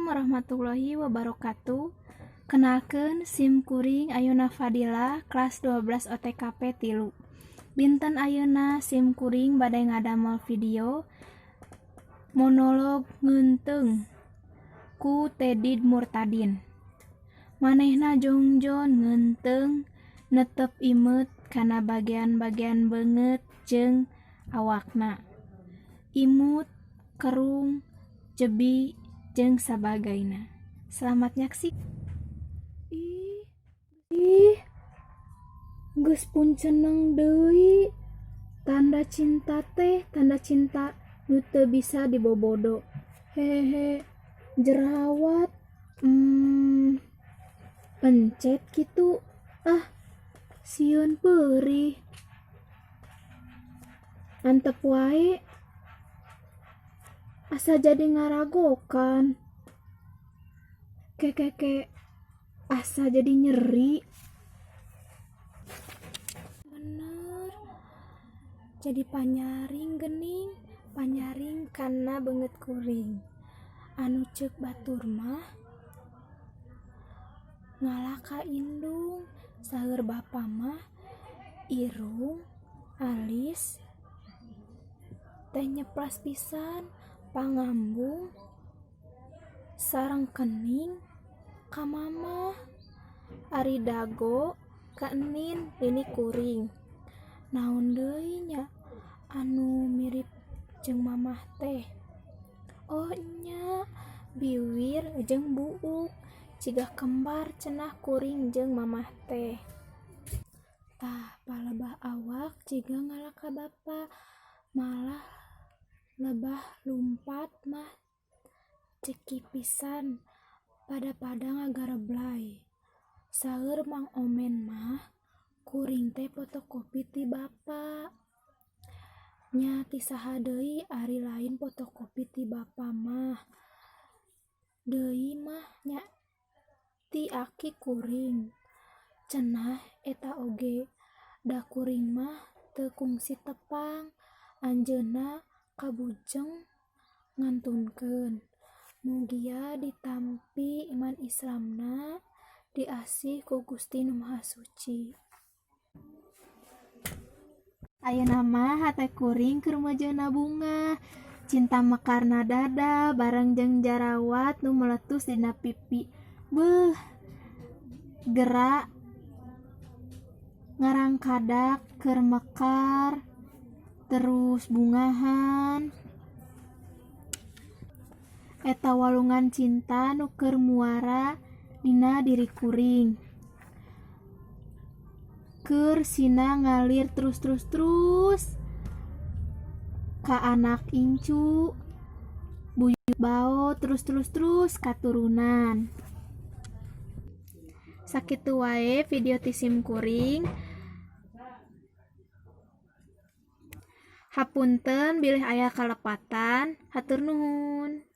Assalamualaikum warahmatullahi wabarakatuh. Kenalkeun, sim kuring Ayuna Fadila, kelas 12 OTKP 3. Dinten ayeuna sim kuring bade ngadamel video monolog Ngeunteung ku Teddy Murtadin. Manehna jongjon ngeunteung netep imeut kana bagean-bagean beungeut jeung awakna. Imut, kerung, jebi, jeung sabagaina. Selamat nyaksikan. Ih, ih, geus punceneng deui. Tanda cinta teh tanda cinta nu teu bisa dibobodo. Hehehe, jerawat, pencet kitu, ah, sieun peurih. Antep wae asa jadi ngaragokan. Kekeke, asa jadi nyeri. Bener, jadi panyaring geuning, panyaring kana beungeut kuring. Anu ceuk batur mah ngalah ka indung, saeur bapa mah irung, alis teh nyeplas pisan, pangambung sareng kening ka mamah. Ari dago ka enin nini kuring. Naon deui nya anu mirip jeung mamah teh? Oh nya, biwir jeung buuk jiga kembar cenah kuring jeung mamah teh. Tah, palebah awak jiga ngalah ka bapa, malah lebah lumpat mah ceki pisan pada-pada ngagareblay. Saeur Mang Omen mah kuring teh fotokopi ti bapa. Nya ti saha deui ari lain fotokopi ti bapa mah. Deui mah nya ti aki kuring. Cenah eta oge, da kuring mah teu kungsi tepang, anjeunna kabujeng ngantunkeun. Mugia ditampi iman Islamna, diasih ku Gusti Nu Maha Suci. Ayeuna mah hate kuring keur meujeuhna bungah. Cinta mekarna dada bareng jeung jarawat nu meletus dina pipi. Beuh, gera ngarangkadak keur mekar terus bungahan. Eta walungan cinta nu keur muara dina diri kuring. Keur sina ngalir terus-terus terus ka anak incu, buyut baot terus-terus terus katurunan. Sakitu wae video ti sim kuring. Hapunten bilih aya kalepatan, hatur nuhun.